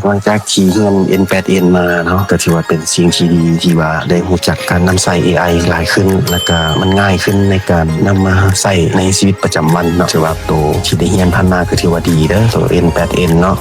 ຫຼັງຈາກທີ່ຮຽນ ເອັນແປດເອັນ ມາເນາະ ກໍຖືວ່າເປັນສິ່ງທີ່ດີ ທີ່ວ່າໄດ້ຮູ້ຈັກການນຳໃຊ້ ເອໄອ ຫຼາຍຂຶ້ນ ແລ້ວກໍມັນງ່າຍຂຶ້ນໃນການນຳມາໃຊ້ໃນຊີວິດປະຈຳວັນເນາະ. ຖືວ່າໂຕທີ່ໄດ້ຮຽນຜ່ານມາກໍຖືວ່າດີເດີ ໂຕ ເອັນແປດເອັນ ເນາະ.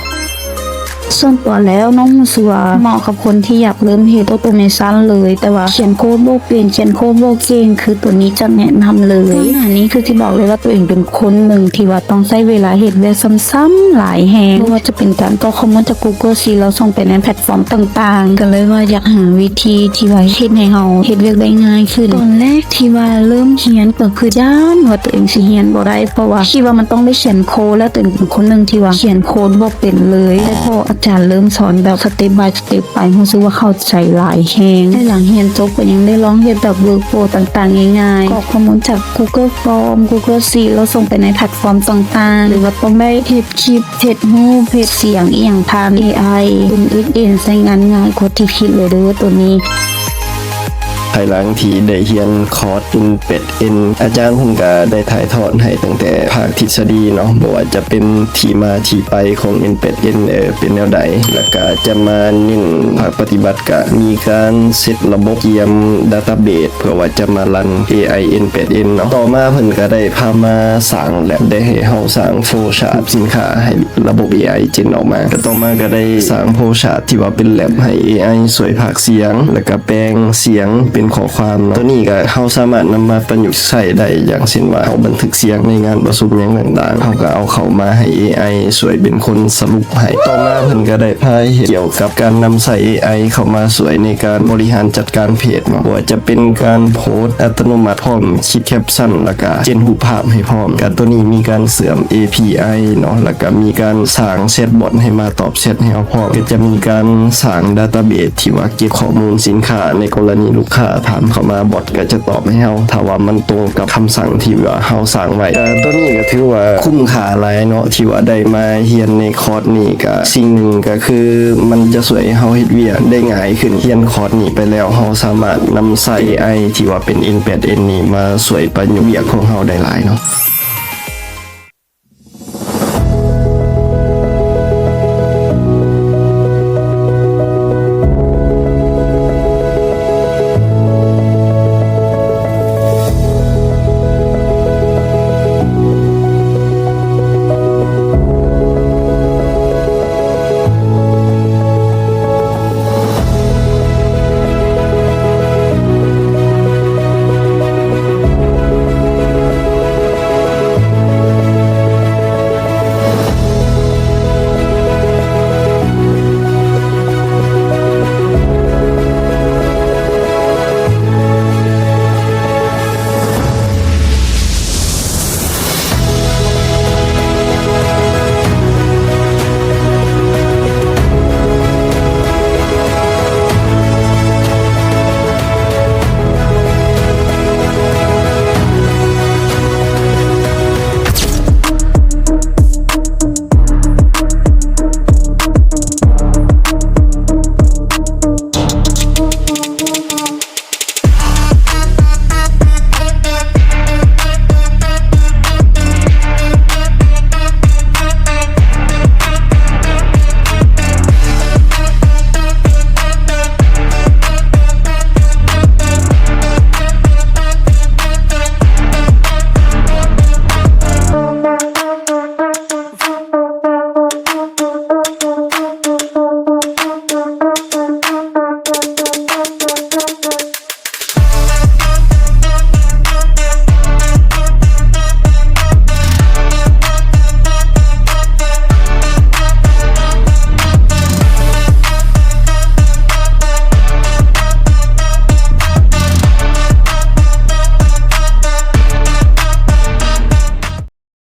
ສ່ວນຕົວແລ້ວ ນ້ອງຮູ້ສຶກວ່າເໝາະກັບຄົນທີ່ຢາກເລີ່ມເຮັດ automation ເລີຍ ແຕ່ວ່າຂຽນໂຄດບໍ່ເປັນ ຂຽນໂຄດບໍ່ເກັ່ງ ຄືໂຕນີ້ຈະແນະນຳເລີຍ. ກ່ອນໜ້ານີ້ຄືຊິບອກເລີຍວ່າ ໂຕເອງເປັນຄົນໜຶ່ງທີ່ວ່າຕ້ອງໃຊ້ເວລາເຮັດວຽກຊ້ຳໆຫຼາຍແຮງ ບໍ່ວ່າຈະເປັນການກອກຂໍ້ມູນຈາກ Google Sheet ແລ້ວສົ່ງໄປໃນແພລດຟອມຕ່າງໆ ກໍເລີຍວ່າຢາກຫາວິທີທີ່ວ່າເຮັດໃຫ້ເຮົາເຮັດວຽກໄດ້ງ່າຍຂຶ້ນ. ຕອນແລກທີ່ວ່າເລີ່ມຮຽນກໍຄືຢ້ານວ່າໂຕເອງຊິຮຽນບໍ່ໄດ້ ເພາະວ່າຄິດວ່າມັນຕ້ອງໄດ້ຂຽນໂຄດ ແລ້ວໂຕເອງເປັນຄົນໜຶ່ງທີ່ວ່າຂຽນໂຄດບໍ່ເປັນເລີຍ ແຕ່ພໍອາຈານເລີ່ມສອນແບບ step by step ໄປ ຮູ້ສຶກວ່າເຂົ້າໃຈຫຼາຍແຮງ. ແຕ່ຫຼັງຮຽນຈົບກໍຍັງໄດ້ລອງເຮັດແບບ workflow ຕ່າງໆງ່າຍໆ ກອກຂໍ້ມູນຈາກ Google Form Google Sheet ແລ້ວສົ່ງໄປໃນແພລດຟອມຕ່າງໆ ຫຼືວ່າຕ້ອງໄດ້ເຮັດຄລິບ ເຮັດຮູບ ເຮັດສຽງອີ່ຫຍັງຜ່ານ ເອໄອ ເປັນເອັນເອັນ ໃຊ້ງານງ່າຍກວ່າທີ່ຄິດເລີຍເດີໂຕນີ້. ພາຍຫຼັງທີ່ໄດ້ຮຽນຄອດ ເອັນແປດເອັນ ອາຈານເພິ່ນກໍໄດ້ຖ່າຍທອດໃຫ້ຕັ້ງແຕ່ພາກທິດສະດີເນາະ ບໍ່ວ່າຈະເປັນທີ່ມາທີ່ໄປຂອງ ເອັນແປດເອັນ ເອີ ເປັນແນວໃດ ແລ້ວກໍຈະມາເນັ້ນພາກປະຕິບັດ ກະມີການເຊັດລະບົບກຽມ database ເພື່ອວ່າຈະມາຣັນ ເອໄອ ເອັນແປດເອັນ ເນາະ. ຕໍ່ມາເພິ່ນກະໄດ້ພາມາສ້າງ lab ໄດ້ໃຫ້ເຮົາສ້າງ flow chart ສິນຄ້າໃຫ້ລະບົບ ເອໄອ ເຈນອອກມາ. ກະຕໍ່ມາກະໄດ້ສ້າງ flow chart ທີ່ວ່າເປັນ lab ໃຫ້ ເອໄອ ຊ່ວຍພາກສຽງ ແລ້ວກະແປງສຽງເປັນຂໍ້ຄວາມເນາະ. ໂຕນີ້ກະເຮົາສາມາດນຳມາປະຍຸກໃຊ້ໄດ້ ຢ່າງເຊັ່ນວ່າເຮົາບັນທຶກສຽງໃນງານປະຊຸມຫຍັງຕ່າງໆ ເຮົາກະເອົາເຂົ້າມາໃຫ້ ເອໄອ ຊ່ວຍເປັນຄົນສະຫຼຸບ ໃຫ້. ຕໍ່ມາເພິ່ນກະໄດ້ພາເຮັດກ່ຽວກັບການນຳໃຊ້ ເອໄອ ເຂົ້າມາຊ່ວຍໃນການບໍລິຫານຈັດການເພຈເນາະ ບໍ່ວ່າຈະເປັນການໂພສອັດຕະໂນມັດ ພ້ອມຄິດແຄບຊັນ ແລ້ວກະເຈນຮູບພາບໃຫ້ພ້ອມ. ການໂຕນີ້ມີການເຊື່ອມ ເອພີໄອ ເນາະ ແລ້ວກະມີການສ້າງແຊັດບອດໃຫ້ມາຕອບແຊັດໃຫ້ເຮົາພ້ອມ. ກະຈະມີການສ້າງ database ທີ່ວ່າເກັບຂໍ້ມູນສິນຄ້າ ໃນກໍລະນີລູກຄ້າຖາມເຂົ້າມາ ບອດກະຈະຕອບໃຫ້ເຮົາ ຖ້າວ່າມັນຕົງກັບຄຳສັ່ງທີ່ວ່າເຮົາສ້າງໄວ້. ກະໂຕນີ້ກະຖືວ່າຄຸ້ມຄ່າຫຼາຍເນາະ ທີ່ວ່າໄດ້ມາຮຽນໃນຄອດນີ້. ກະສິ່ງໜຶ່ງກະຄືມັນຈະຊ່ວຍໃຫ້ເຮົາເຮັດວຽກໄດ້ງ່າຍຂຶ້ນ. ຮຽນຄອດນີ້ໄປແລ້ວ ເຮົາສາມາດນຳໃຊ້ ເອໄອ ທີ່ວ່າເປັນ ເອັນແປດເອັນ ນີ້ມາຊ່ວຍປະຍຸກວຽກຂອງເຮົາໄດ້ຫຼາຍເນາະ.